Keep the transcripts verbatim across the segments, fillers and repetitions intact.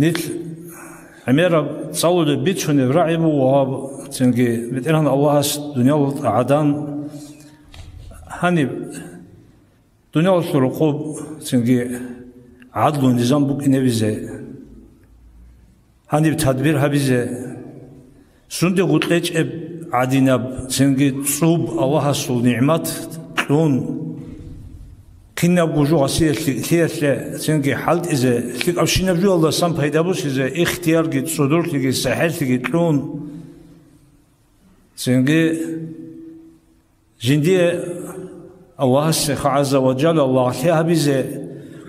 Нилъ гӀемераб цӀалулеб бицунеб рагӀи буго гьаб, цинги БетӀергьан Аллагьас дуниялалда гӀадан гьаниб дуниялалъул рокъоб, цинги гӀадлу низам букӀинебизе, гьаниб тадбир гьабизе, сундего кьечӀеб гӀадинаб, цинги цӀуб Аллагьасул нигӀмат кьун, кинабго жо гьасие лъикӀлъиялъе цинги хӀалтӀизе, лъикӀабщинаб жоялдасан пайда босизе ихтиярги, цӀодорлъиги, сахӀерлъиги кьун, цинги жиндие Аллагьасеха гӀазза ва жалла лагълъи гьабизе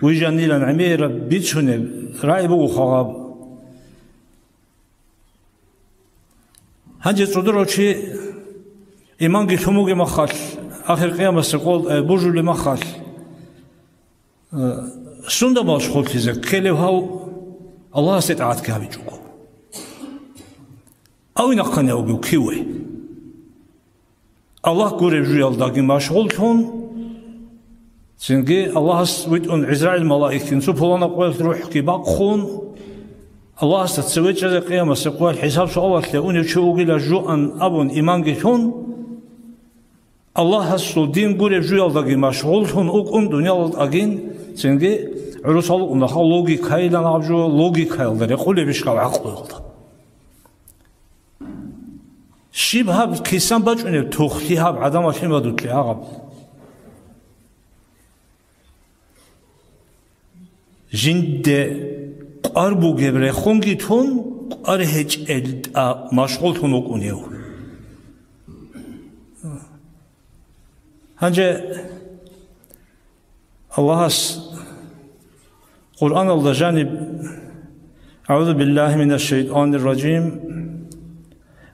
вижанилан гӀемераб бицунеб рагӀи буго гьаб. Гьанже цӀодорав чи иманги лъун бугеб махалъ, ахир къиямасеб къоялда божулеб махалъ, э, сунда машгъуллъизе ккелев гьав? Аллагьасде тӀагӀатги гьабичӀого. Авинахъанав вугев киве? Аллагь гуреб жуялдаги машгъуллъун, цинги Аллагьас витӀун ГӀизраил малаикин цо пуланаб къоялъ рухӀги бахъун, Аллагьасда цеве чӀезе къиямасеб къоялъ хӀисаб-суалалъе унев чи вугила жуан абун иманги лъун, Аллагьасул дин гуреб жуялдаги машгъуллъун укӀун дуниялалдагин, цинги гӀурусал укӀунаха логикайилан аб жо, логикаялда рекъулебищ гьаб гӀакълуялда? Щиб гьаб кисан бачӀунеб тухлъи гьаб гӀадамал лъимадулъе гьаб? Жинде къвар бугеб рехунги тун, къвар гьечӀелда машгъуллъун вукӀунев. Гьанже Аллагьас Къуръаналда жаниб: «АгӀузу биллагьи минаш шайтӀанир ражим.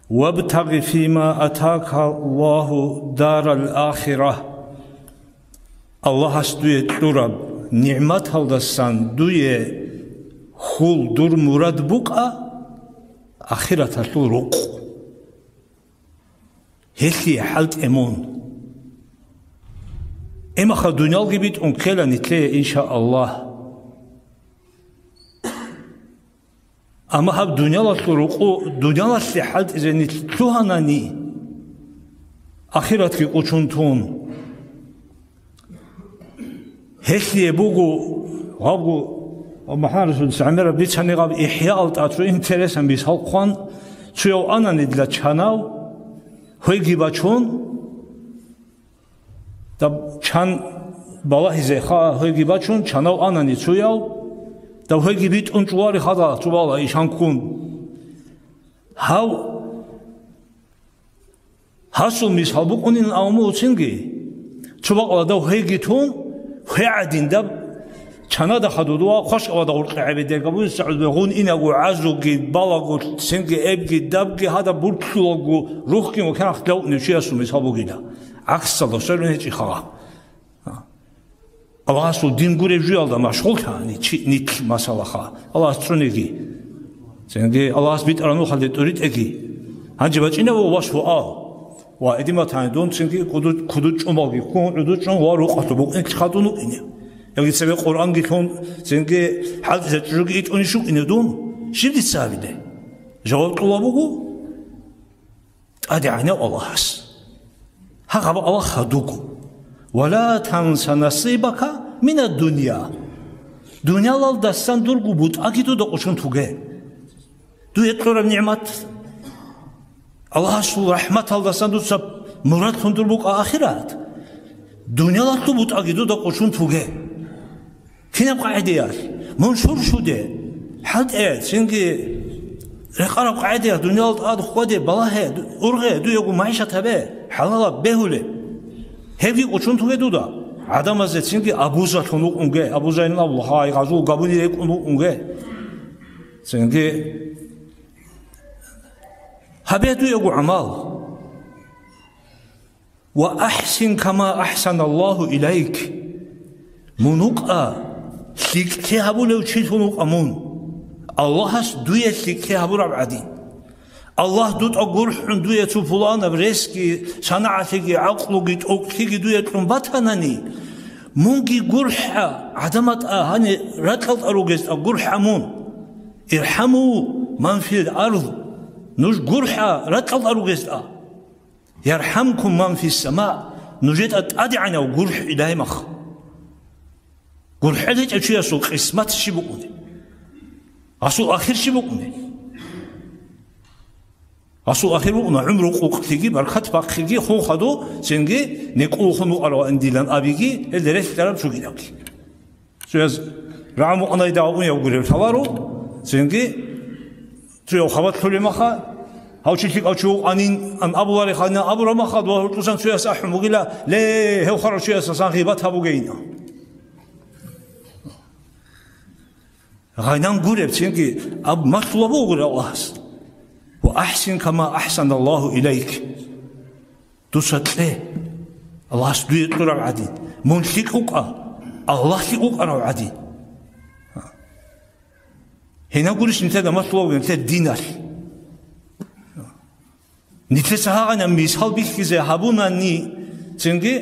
Вабтагъи фима атака Аллагьу дарал ахира». Аллагьас дуе кьураб нигӀматалдасан дуе хьул дур мурад букӀа ахираталъул рукъ. Гьелъие хӀалтӀе мун. Эмаха дуниялги битӀун ккела нилъее, иншааллагь. Амма гьаб дуниялалъул рукъу дуниялалъе хӀалтӀизе нилъ лъугьанани, ахиратги кӀучун тун. Гьелъие буго, гьабго, МухӀаммад Расулица гӀемераб бицани гьаб ИхӀяалда цо интересан мисал хъван, цояв анани дила чанав, гьойги бачун, даб чан балагьизе ха, гьойги бачун, чанав анани цояв, даб гьойги битӀун чӀвари хада цо бала ишан ккун. Гьав Гьасул мисал букӀунин авму уцинги, цо бакъала дав гьейги тун, гьей гӀадин даб чанада хадуд ва хвашкъавада гъуркьи гӀебедерга бугес гӀузбе гъун инаго гӀазуги, балаго, цинги эбги, дабги гьада буртлъулаго рухьги ва кенахъ лавъунев чиясул мисал бугила. ГӀаксалда сверун гьечӀи хала. Аллагьасул дин гуреб жуялда машгъуллъани чи нилъ масалаха, Аллагьас цӀуниги. Цинги Аллагьас битӀараб нухалде тӀуритӀеги. Гьанже бачӀинаб ва ваш вуал. Ва эдиматани дун цинги куду-, куду чӀумалги ккун, куду чӀун ва рукъалъу букӀинлъи хадун вукӀине. Яги цебе Къуръанги лъун, цинги хӀалтӀизе чӀужуги итӀуни щукӀине дун. Щиб дица гьабиде? Жаваб кьула буго. ТӀадегӀанав Аллагьас. Гьагъаб Аллагь хадуго: «Ва ла танса насибака мина дунья». Дуниялалдасан дурго бутӀаги дуда къучун туге. Дуе кьураб нигӀмат, Аллагьасул рахӀматалдасан дуца мурадлъун дур букӀа ахират. Дуниялалъул бутӀаги дуда къучун туге. Кинаб къагӀидаялъ? Мун шуршуде, хӀалтӀе, цинги рекъараб къагӀидаялъ дуниялалда тӀад хьваде, балагье, ду-, ургъе, дуего магӀишат гьабе, хӀалалаб бегьулеб. Гьебги кӀучун туге дуда. ГӀадамазде цинги абузалъун вукӀунге, абузайин абула, гьай, гъазул габуни рекӀун вукӀунге. Цинги гьабе дуего гӀамал. «Ва ахӀсин кама ахӀсаналлагьу илайк». Мун вукӀа лъикӀлъи гьабулев чилъун вукӀа мун, Аллагьас дуе лъикӀлъи гьабураб гӀадин. Аллагь дутӀа гурхӀун дуе цо пуланаб ресги, санагӀалъиги, гӀакълуги, тӀокӀлъиги дуе кьун батанани, мунги гурхӀа, гӀадаматӀа гьани ракьалтӀа ругезтӀа гурхӀа мун. «ИрхӀаму ман фил ард», нуж гурхӀа ракьалда ругезда. «ЯрхӀамкум ман фис сама», нужеда ТӀадегӀанав гурхӀила гьемахъ. ГурхӀел гьечӀев чиясул къисмат щиб букӀунеб? Гьасул ахир щиб букӀунеб? Гьасул ахир букӀуна гӀумру къукълъиги, баркат бахъиги, хун хадув, цинги некӀулхун вукӀаравани дилан абиги, гьелде релълъараб цогидабги. Цояз рагӀа мукъанайда унав гуреб лъаларо, цинги цояв хабалъ лъулеб маха, гьав чи лъикӀав чи вукъанин ан абуларехъана абураб маха, дова гьоркьосан цояс ахӀун бугила, ле, гьев хварав чиясасан гъибат гьабугейина. Гъайнан гуреб цинги аб малъула бугури Аллагьас. «Ва ахӀсин кама ахӀсаналлагьу илайк». Дуца кье, Аллагьас дуе кьурав гӀадин, мун лъикӀ вукӀа, Аллагь лъикӀ вукӀарав гӀадин. Гьенагурищ нилъеда малъулав нилъер диналъ. Нилъеца гьагъана мисал бихьизе гьабунани, цинги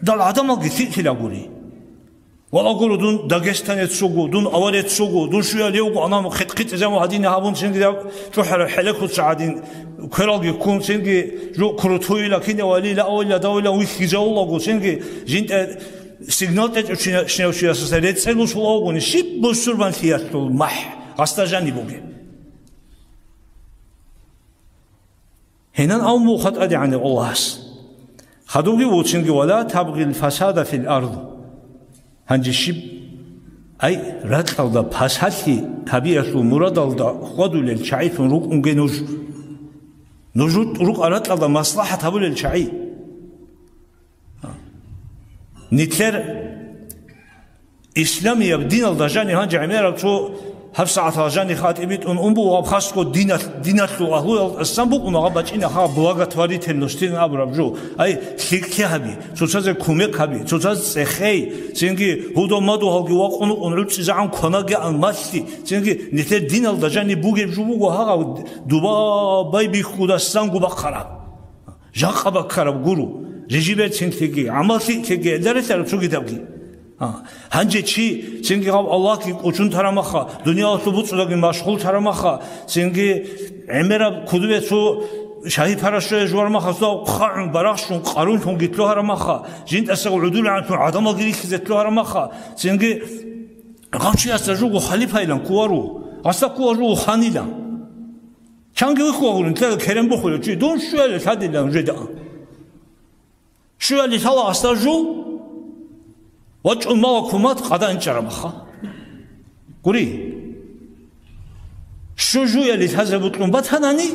дал гӀадамалги лъикӀлъила гури. Валагуро дун дагестанеццуго, дун авареццуго, дун шуялевго, анам хъитӀ-хъитӀизабун гьадине гьабун, цинги даб чӀухӀараб хӀелекуца гьадин квералги ккун, цинги жо крутойила, кине валила, авайла, давила вихьизавулаго, цинги жинтӀа сигнал тӀечӀев чина-, чинав чиясаса рецӀел бусулавгони, щиб бусурманлъиялъул махӀ гъасда жаниб бугеб? Гьенан авму хатӀа дигӀаниб Аллагьас. Хадубги вуцинги: «Ва ла табгъил фасада фил ард». Гьанже щиб? Ай, ракьалда пасалъи гьабиялъул мурадалда хьвадулел чагӀилъун рукӀунге нуж. Нуж рукӀа ракьалда маслахӀат гьабулел чагӀи. Нилъер исламияб диналда жаниб гьанже гӀемераб цо гьабсагӀаталда жаниб хатӀибитӀун ун буго гьаб хасго диналъ-, диналъул агьлуялдасан букӀуна гьаб бачӀина гьаб благотворительностин абураб жо. Ай, лъикӀлъи гьаби, цоцазе кумек гьаби, цоцазе цӀехей, цинги гьудул-мадугьалги вакъун-вукъун гӀуцӀизегӀан кванагеан малъи, цинги нилъер диналда жаниб бугеб жо буго гьагъав дуба байбихьудасан губахъараб. Жакъа баккараб гуро, жижи берцинлъиги, гӀамал лъикӀлъиги, гӀеларелъараб цогидабги. А, гьанже чи, цинги гьав Аллагьги кӀочон тарамаха, дуниялалъул буцӀцӀудаги машгъул тарамаха, цинги гӀемераб кудубе цо шагьи-парашояз жувармаха, цо хъагӀун, барахщун, къарунлъунги лъугьарамаха, жинтӀасаго гӀудулегӀанлъун гӀадамалги рихьизе лъугьарамаха, цинги гъав чиясда жуго халифайилан ккувару, гъасда ккувар жуго ханилан. Чанги вихьулаго нилъеда керен бухулев чи, дун щуялъе лъадилан жеда. Щуялъе лъала гъасда жу, вачӀун мала кумат къадан чӀарамаха. Гури. Щу жуялъе лъазе бутӀун батанани,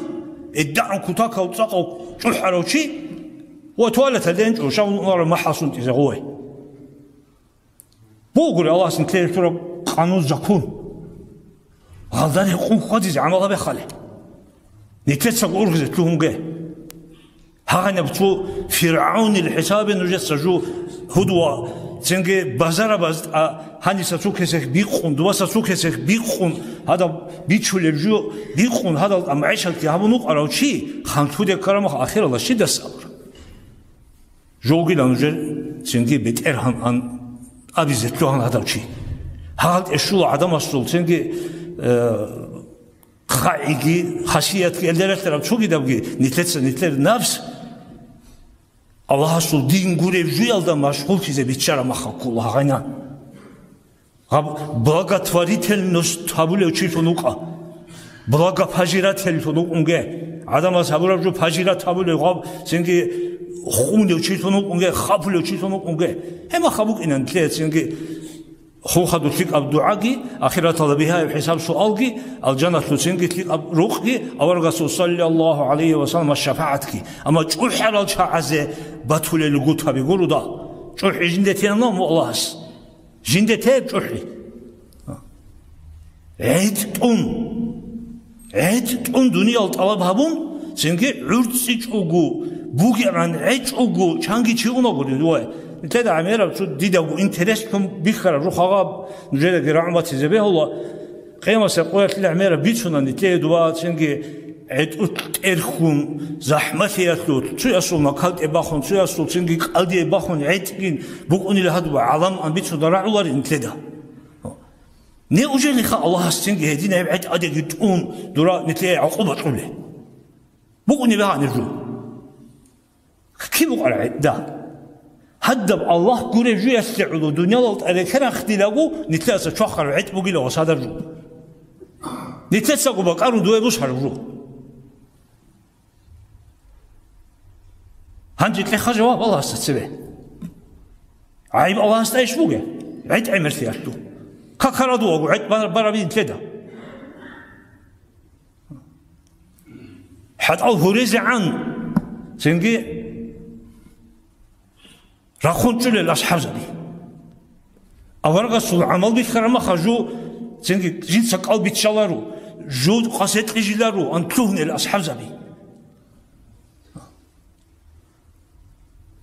эдагӀун кутакав цӀакъав чӀухӀарав чи, ва туалеталде инчӀо, шав унарав махӀал сунтӀизе гъой. Бугури Аллагьас нилъее лъураб къанун-закон. Гьалда рекъон хьвадизе гӀамал гьабехъали. Нилъецаго ургъизе лъугьунге. Гьагъанаб цо ФиргӀавнил хӀисабе нужеца жу гьудуа, цинги базарабаз, а, гьаниса цо кесек бикъун, дубаса цо кесек бикъун, гьадаб бичулеб жу бикъун, гьадал тӀамгӀишалъги гьабун вукъарав чи, ханлъуде ккарамах ахиралда щидас абура. Жолгила нужер цинги бетӀергьан ан абизе лъугьан гьадав чи. Гьагъал тӀешула гӀадамасул цинги, э, хъагӀиги, хасиятги, элдералъараб цогидабги нилъеца нилъер напс Аллагьасул дин гуреб жуялда машгъуллъизе биччараб маха ккола гьагъайна. Гьаб благотворительность гьабулев чилъун вукӀа. Благопожирательлъун вукӀунге. ГӀадамаз гьабураб жо пожирать гьабулев гьаб, цинги хунев чилъун вукӀунге, хапулев чилъун вукӀунге. Гьеб маха букӀина нилъее цинги хун хадуб лъикӀаб дугӀаги, ахираталда бигьаяб хӀисаб-суалги, алжаналъул цинги лъикӀаб рукъги, аварагасул саллаллагьу гӀалайгьи ва саллам шапагӀатги. Амма чӀухӀарал чагӀазе батулел гутаби гуруда. ЧӀухӀи жинде тенав Аллагьас. Жинде теб чӀухӀи. ГӀетӀун. ГӀетӀун дуниял тӀалаб гьабун, цинги гӀурцӀичӀого, бугегӀан гӀечӀого, чанги чи унагури, вай. Нилъеда гӀемераб цо дидаго интереслъун бихьараб жо хагъаб, нужедаги рагӀуматизе бегьула. Къемаса къоялъ гӀемераб бицуна нилъее дова цинги гӀетӀу тӀерхьун, захӀмалъиялъул, цоясул накал тӀебахун, цоясул цинги кӀалдие бахун гӀетӀгин букӀунила гьадуба гӀалам ан бицун рагӀулари нилъеда. Неужелиха Аллагьас цинги гьединаб гӀетӀ тӀадеги тӀун дура нилъее гӀакъуба кьулеб? БукӀунеб гьаниб жо. Киб букӀараб гӀетӀ? Да. Гьадаб Аллагь гуреб жуялъе гӀоло дуниялалда рекерахъ дилаго нилъеца чвахараб гӀетӀ бугила ва садар жо. Нилъецаго бакӀарун дуе бусараб жо. Гьанже кьеха жаваб Аллагьасда цебе. ГӀайиб Аллагьасда иш бугеб? ГӀетӀ гӀемерлъиялъул. Какарадулаго гӀетӀ бар-, барабин лъеда. ХӀатӀал гьурезегӀан цинги рахун чӀулел асхӀабзаби. Аварагасул гӀамал бихьараб маха жо цинги жинца кӀал биччаларо, жо къасетӀижиларо анлъугьунел асхӀабзаби.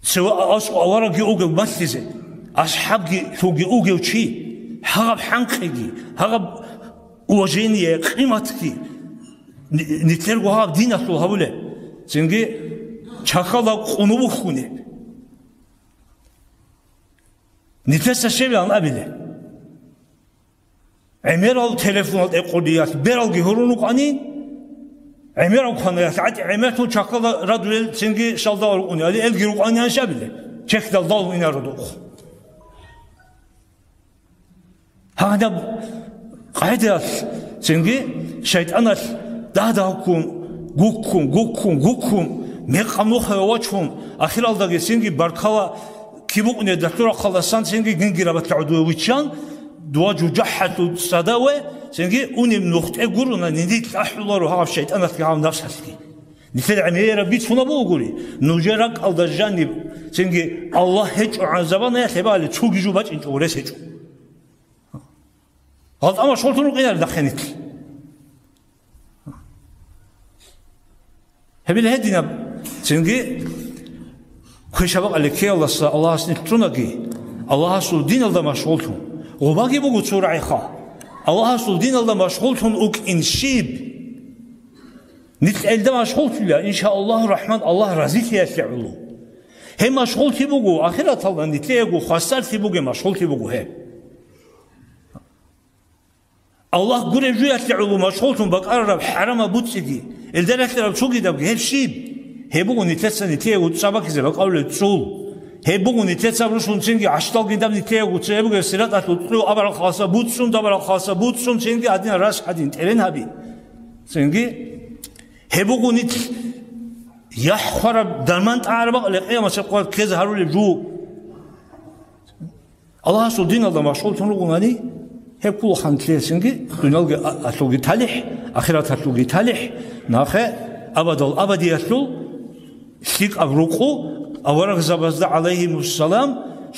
Цеве аскӀов аварагги угев малъизе, асхӀабги лъуги угев чи, гьагъаб хӀанкъиги, гьагъаб уважение, къиматги, ни-, нилъерго гьаб диналъул гьабулеб, цинги чахьалда къунубухьунеб. Нилъеца щибилан абилеб? ГӀемерал телефонал тӀекъолиялъ бералги гьурун рукӀани, гӀемерал кванаялъ гӀатӀи гӀемерлъун чахьалда радулел цинги шалдал рукӀуни, али элги рукӀани аншабилеб, чехьдал дал инародухъ. Гьанаб къагӀидаялъ цинги шайтӀаналъ дагь-дагьккун, гуккун, гуккун, гуккун, мекъаб нухалъ вачун, ахиралдаги цинги баркала киб букӀунеб далъурахъалдасан цинги гингираб батагӀу дуе виччан, дова жужахӀалъул цӀадаве цинги унеб нухтӀе гурони, нилъ ахӀуларо гьаб шайтӀаналъги гьаб нафсалъги. Нилъер гӀемераб бицунаб бугури, нужер ракӀалда жаниб цинги Аллагь гьечӀогӀан заманаялъ гьебали цоги жо бачӀинчӀого рес гьечӀо. ГъалтӀа машгъуллъун рукӀинарел нахъе нилъ. Гьебил гьединаб цинги квешаб бакӀалде ккеялдаса Аллагьас нилъ цӀунаги, Аллагьасул диналда машгъуллъун. Гъубаги буго цо рагӀиха. Аллагьасул диналда машгъуллъун вукӀин щиб? Нилъ гьелда машгъуллъила, иншааллагьу рахӀман, Аллагь разилъиялъе гӀоло. Гьеб машгъуллъи буго, ахираталда нилъеего хвасарлъи бугеб машгъуллъи буго гьеб. Аллагь гуреб жуялъе гӀоло машгъуллъун бакӀарараб хӀарамаб буцӀцӀиги, гьелда релълъараб цогидабги гьеб щиб? Гьеб буго нилъеца нилъеего цӀа бакизе бакӀарулеб цӀул. Гьеб буго нилъеца рушун цинги гӀащталгидаб нилъеего цебе бугеб сираталъул кьу абарал халаса буцӀцӀун, дабарал халаса буцӀцӀун цинги гьадинал рас гьадин тӀерен гьаби. Цинги гьеб буго нилъ яхӀ хвараб дарман тӀагӀараб бакӀалде къиямасеб къоялъ ккезе гьарулеб жо. Аллагьасул диналда машгъуллъун ругони, гьеб ккола ханлъиялъунги, дуниялги а-, алъулги талихӀ, ахираталъулги талихӀ, нахъе абадал абадиялъул лъикӀаб рукъу аварагзабазда, гӀалайгьимуссалам,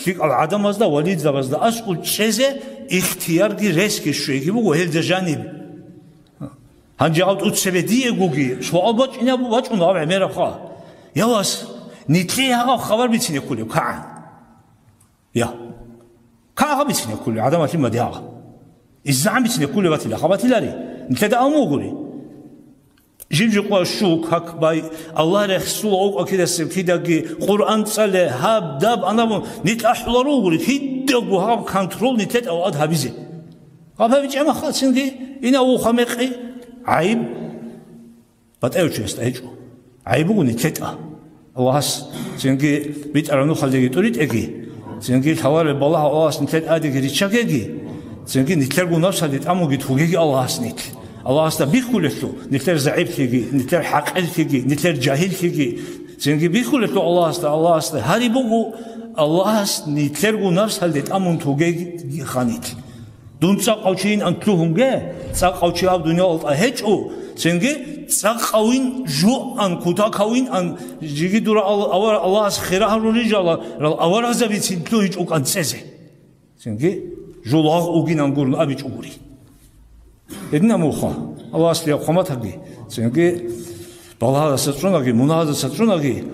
лъикӀал гӀадамазда, валидзабазда аскӀов чӀезе ихтиярги ресги щвейги буго гьелда жаниб. Гьанже гьав тӀуцебе диегоги суал бачӀинаб бачӀун гьав гӀемерабха. Я вас, нилъее гьагъаб хабар бицине кколеб кагӀан. Я. Кагъа бицине кколел гӀадамалъи мадигьа. ИззагӀан бицине кколел батила, хабатилари. Нилъеда амугури. Жиб-жиб къвашук, гьакбай, Аллагь рехсула, авкъа кидасеб кидаги, Къуръан цӀале, гьаб, даб, анабун, нилъ ахӀуларугури, кидаго гьаб контрол нилъе тӀавад гьабизе. Гьаб гьабичӀа махалцинги, инав вуха мекъи, гӀайиб. БатӀаев чиясда гьечӀо. ГӀайиб буго нилъе тӀа. Аллагьас цинги битӀараб нухалдеги тӀуритӀеги, цинги лъалареб балагь Аллагьас нилъе тӀадеги риччагеги, цинги нилъерго напсалде тӀамуги тугеги Аллагьас нилъ. Аллагьасда бихьулелъул, нилъер загӀиплъиги, нилъер хӀакъирлъиги, нилъер жагьиллъиги, цинги бихьулелъул Аллагьасда, Аллагьасда гьари буго, Аллагьас нилъерго напсалде тӀамун тугеги ханилъ. Дун цӀакъав чийин анлъугьунге, цӀакъав чи гьаб дуниялалда гьечӀо, цинги цӀакъавин жуан, кутакавин ан, жиги дура Алла-, авара-, Аллагьас хира гьарурижала, рал аварагзабицин лъугьичӀо кӀанцӀезе. Цинги жо лагъ угинан гурун абичӀо гури. Гьединаб муха, Аллагьас лъияб хъаматаги, цинги балагьаздаса цӀунаги, мунагьаздаса цӀунаги,